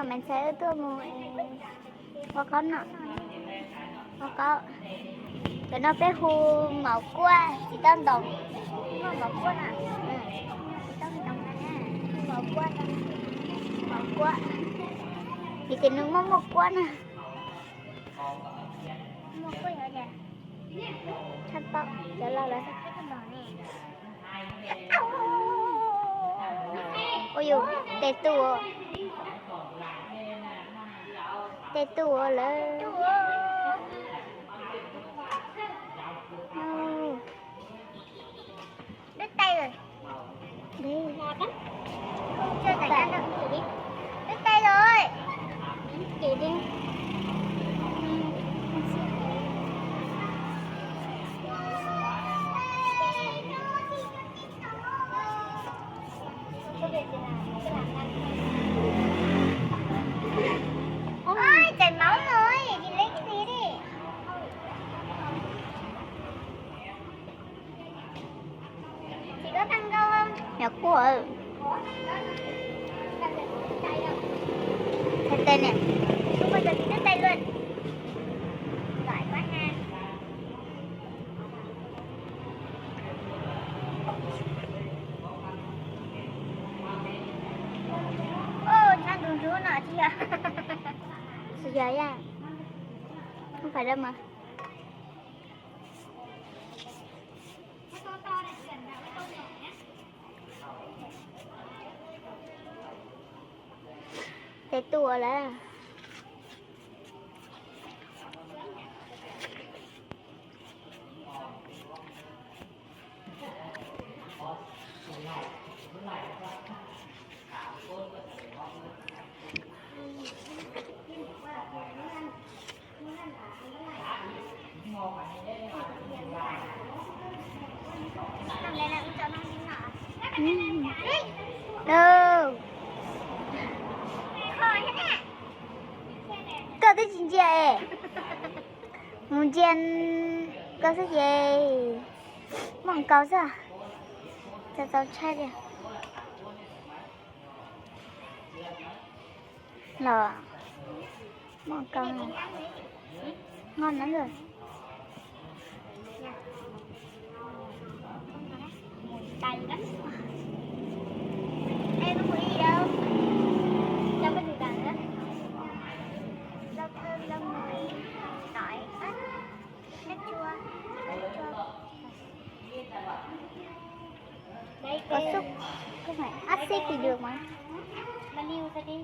Maiv Ntxhais wb tuaj mus ua qaub no, ua qaub. Cov no peb hu maum kuaj txiv toj ntoos. Muaj maum kuaj na, txiv toj ntoos na, maum kuaj, maum kuaj. Vim tias nws muaj muaj kuaj na. Muaj kuaj yog tias tshaj tau cov laus lawv. Ua yus tes tu, tes tu lawm. Đứt tay rồi. Đi. Không, chưa tải ra được, chỉ đi. Đứt tay rồi. Chỉ đi. Ôi, chảy máu rồi, chị lấy cái gì đi. Chị có tăng cân không? Nhớ của. Thật tên nè. Không bao giờ chị đứt tay luôn. Giỏi quá ha. Ô, sao đúng rú nọ chị ạ. Sao giờ vậy? Không phải đâu mà. Tes tu lawm. Koj twb tsis ntsia es. Mus ntsia koj xwb ces muaj nkaus xwb. Txaus txaus ntshai li. Los muaj nkaus, noj na. Ê, có mùi gì đâu. Đâu có gì đâu nữa. Rau thơm, rau mùi, tỏi, ớt, nước chua, nước chua. Có súp, không phải áp xích thì được mà. Mà niu sao đi.